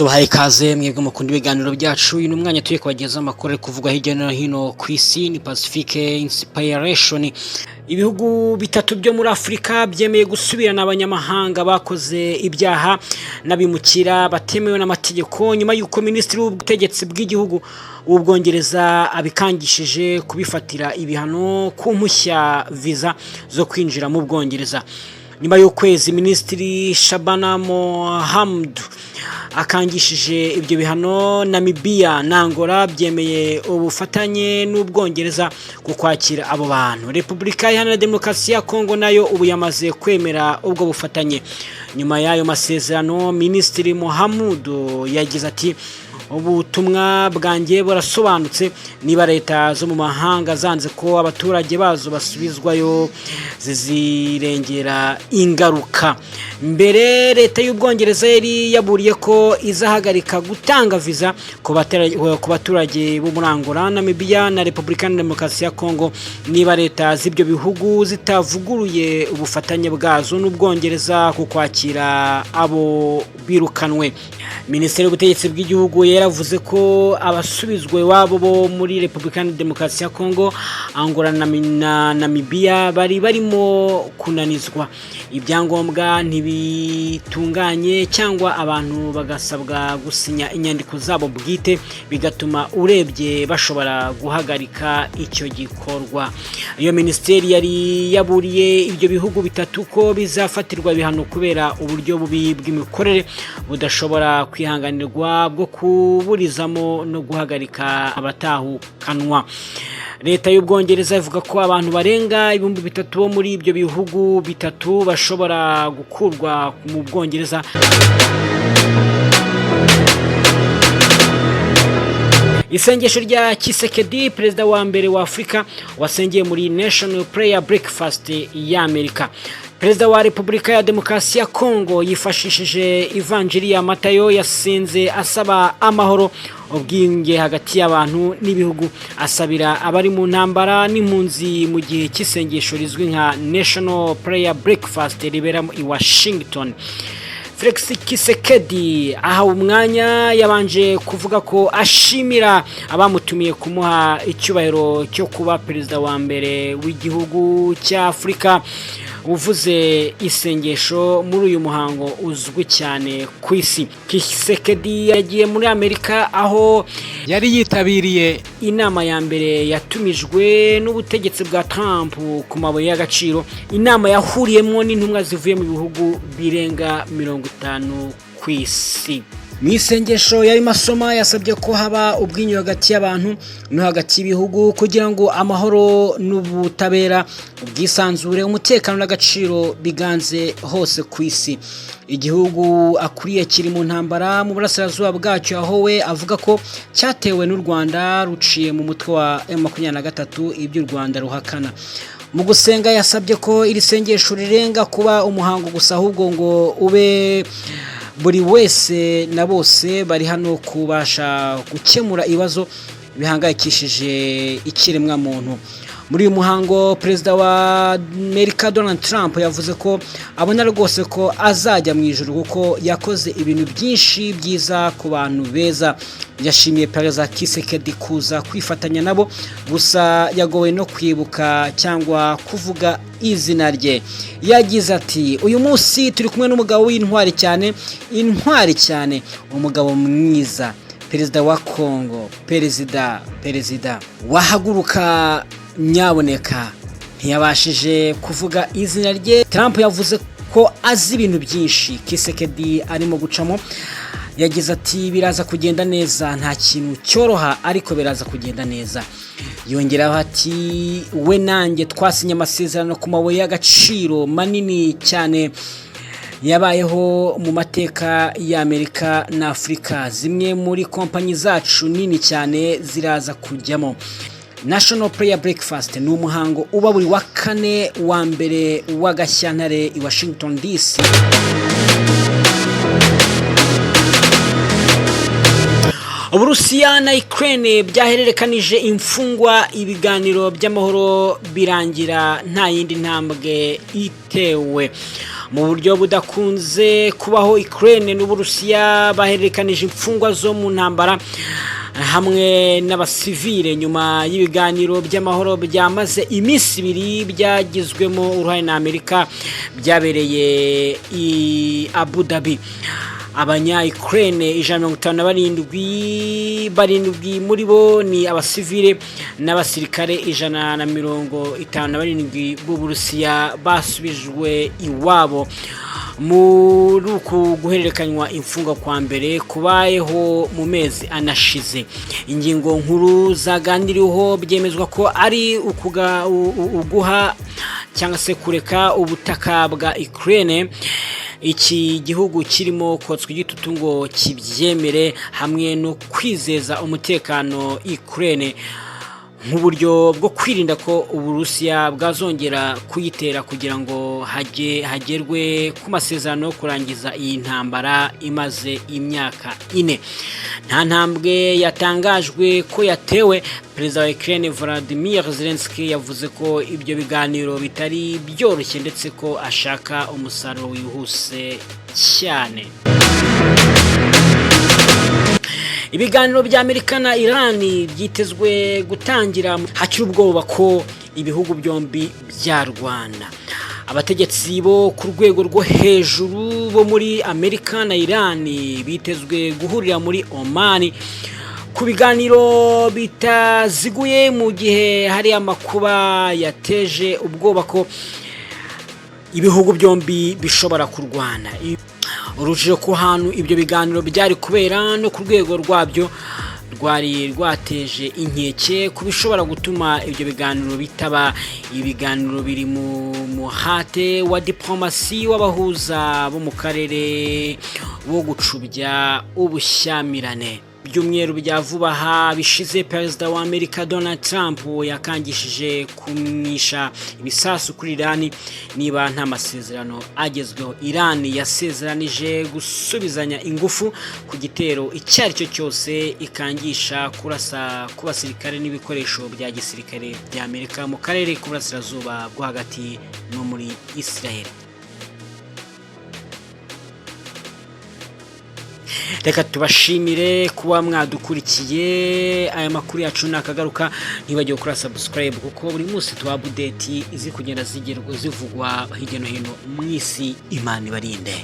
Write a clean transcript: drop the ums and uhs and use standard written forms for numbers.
Tubahaye ikaze mwebwe mukunda ibiganiro byacu. Uyu ni umwanya tugiye kubagezaho amakuru ari kuvugwa hirya no hino ku isi. Ni Pacifique Inspiration. Ibihugu bitatu byo muri Afurika byemeye gusubirana abanyamahanga bakoze ibyaha n'abimukira batemewe n'amategeko, nyuma y'uko Minisitiri w'Ubutegetsi bw'Igihugu w'Ubwongereza abikangishije kubifatira ibihano ku mpushya, viza zo kwinjira mu Bwongereza. Nyuma y'ukwezi Minisitiri Shabana Mohamud akangishije ibyo bihano, Namibia na Angola byemeye ubufatanye n'Ubwongereza ku kwakira abo bantu. Repubulika Iharanira Demokarasi ya Kongo nayo ubu yamaze kwemera ubwo bufatanye. Nyuma y'ayo masezerano, Minisitiri Mohamud yagize ati: "Ubutumwa bwanjye burasobanutse: niba leta zo mu mahanga zanze ko abaturage bazo basubizwayo, zizirengera ingaruka." Mbere leta y'Ubwongereza yari yaburiye ko izahagarika gutanga viza ku baturage bo muri Angola, Namibia na Repubulika ya Demokarasi ya Kongo niba leta z'ibyo bihugu zitavuguruye ubufatanye bwazo n'Ubwongereza ku kwakira abo birukanwe. Minisiteri y'Ubutegetsi bw'Igihugu yaravuze ko abasubizwa iwabo bo muri Repubulika ya Demokarasi ya Kongo, Angola na Namibia bari barimo kunanizwa ibyangombwa ntibitunganye, cyangwa abantu bagasabwa gusinya inyandiko zabo bwite, bigatuma urebye bashobora guhagarika icyo gikorwa. Iyo minisiteri yari yaburiye ibyo bihugu bitatu ko bizafatirwa ibihano kubera uburyo bubi bw'imikorere budashobora kwihanganirwa bwo kuburizamo no guhagarika abatahukanwa. Leta y'Ubwongereza ivuga ko abantu barenga 3000 bo muri ibyo bihugu bitatu bashobora gukurwa mu Bwongereza. Isengesho rya Tshisekedi, perezida wa mbere wa Afurika wasengeye muri National Prayer Breakfast y'Amerika. Perezida wa Repubulika ya Demokarasi ya Kongo yifashishije Ivanjiri ya Matayo, yasenze asaba amahoro, ubwiyunge hagati y'abantu n'ibihugu, asabira abari mu ntambara n'impunzi mu gihe cy'isengesho rizwi nka National Prayer Breakfast ribera i Washington. Felix Tshisekedi ahawe umwanya yabanje kuvuga ko ashimira abamutumiye kumuha icyubahiro cyo kuba perezida wa mbere w'igihugu cya Afurika uvuze isengesho muri uyu muhango uzwi cyane ku isi. Tshisekedi yagiye muri Amerika aho yari yitabiriye inama ya mbere yatumijwe n'ubutegetsi bwa Trump ku mabuye y'agaciro, inama yahuriyemo n'intumwa zivuye mu bihugu birenga 50 ku isi. Mu isengesho yarimo asoma yasabye ko haba ubwiyunge hagati y'abantu no hagati y'ibihugu, kugira ngo amahoro n'ubutabera, ubwisanzure, umutekano n'agaciro biganze hose ku isi. Igihugu akuriye kiri mu ntambara mu burasirazuba bwacyo, aho we avuga ko cyatewe n'u Rwanda ruciye mu mutwe wa M23, ibyo u Rwanda ruhakana. Mu gusenga yasabye ko iri sengesho rirenga kuba umuhango gusa, ahubwo ngo ube buri wese na bose bari hano kubasha gukemura ibibazo bihangayikishije ikiremwamuntu. Muri uyu muhango, Perezida wa Amerika Donald Trump yavuze ko abona rwose ko azajya mu ijuru kuko yakoze ibintu byinshi byiza ku bantu beza. Yashimiye Perezida Tshisekedi kuza kwifatanya nabo, gusa yagowe no kwibuka cyangwa kuvuga izina rye. Yagize ati: "Uyu munsi turi kumwe n'umugabo w'intwari cyane, intwari cyane, umugabo mwiza, perezida wa Kongo, perezida, perezida wahaguruka nyaboneka." Ntiyabashije kuvuga izina rye. Trump yavuze ko azi ibintu byinshi Tshisekedi arimo gucamo. Yagize ati: "Biraza kugenda neza, nta kintu cyoroha ariko biraza kugenda neza." Yongeraho ati: "We nanjye twasinye amasezerano ku mabuye y'agaciro manini cyane yabayeho mu mateka y'Amerika na Afurika. Zimwe muri kompanyi zacu nini cyane ziraza kujyamo." National Prayer Breakfast ni umuhango uba buri wa kane wa mbere wa Gashyantare i Washington DC. Uburusiya na Ukraine byahererekanije imfungwa, ibiganiro by'amahoro birangira nta yindi ntambwe itewe. Mu buryo budakunze kubaho, Ukraine n'Uburusiya bahererekanije imfungwa zo mu ntambara hamwe n'abasivile nyuma y'ibiganiro by'amahoro byamaze iminsi 2 byagizwemo uruhare na Amerika, byabereye i Abu Dhabi. Abanya Ukraine 157, 7 muri bo ni abasivile, n'abasirikare 157 b'Uburusiya basubijwe iwabo muri uku guhererekanywa imfungwa kwa mbere kubayeho mu mezi anashize. Ingingo nkuru zaganiriweho byemezwa ko ari uguha cyangwa se kureka ubutaka bwa Ukraine, iki gihugu kirimo kotswa igitutu ngo kibyemere, hamwe no kwizeza umutekano Ukraine nk'uburyo bwo kwirinda ko Uburusiya bwazongera kuyitera, kugira ngo hagerwe ku masezerano yo kurangiza iyi ntambara imaze imyaka 4. Nta ntambwe yatangajwe ko yatewe. Perezida wa Ukraine Volodymyr Zelensky yavuze ko ibyo biganiro bitari byoroshye, ndetse ko ashaka umusaruro wihuse cyane. Ibiganiro bya Amerika na Iran byitezwe gutangira hakiri ubwoba ko ibihugu byombi byarwana. Abategetsi bo ku rwego rwo hejuru bo muri Amerika na Iran bitezwe guhurira muri Oman ku biganiro bitaziguye, mu gihe hari amakuba yateje ubwoba ko ibihugu byombi bishobora kurwana. Urujijo ku hantu ibyo biganiro byari kubera no ku rwego rwabyo rwari rwateje inkeke ku bishobora gutuma ibyo biganiro bitaba. Ibiganiro biri mu muhate wa diplomasi w'abahuza bo mu karere wo gucubya ubushyamirane. Byumweru bya vuba aha bishize, Perezida wa Amerika Donald Trump yakangishije kumwisha ibisasu kuri Iran niba nta masezerano agezweho. Iran yasezeranije gusubizanya ingufu ku gitero icyo ari cyo cyose, ikangisha kurasa ku basirikare n'ibikoresho bya gisirikare bya Amerika mu karere k'uburasirazuba bwo hagati no muri Israel. Reka tubashimire kuba mwadukurikiye. Aya makuru yacu nakagaruka. Ntibagiwe gukora subscribe, kuko buri munsi tuba update izi kugenda zivugwa hirya no hino mu isi. Imana ibarinde.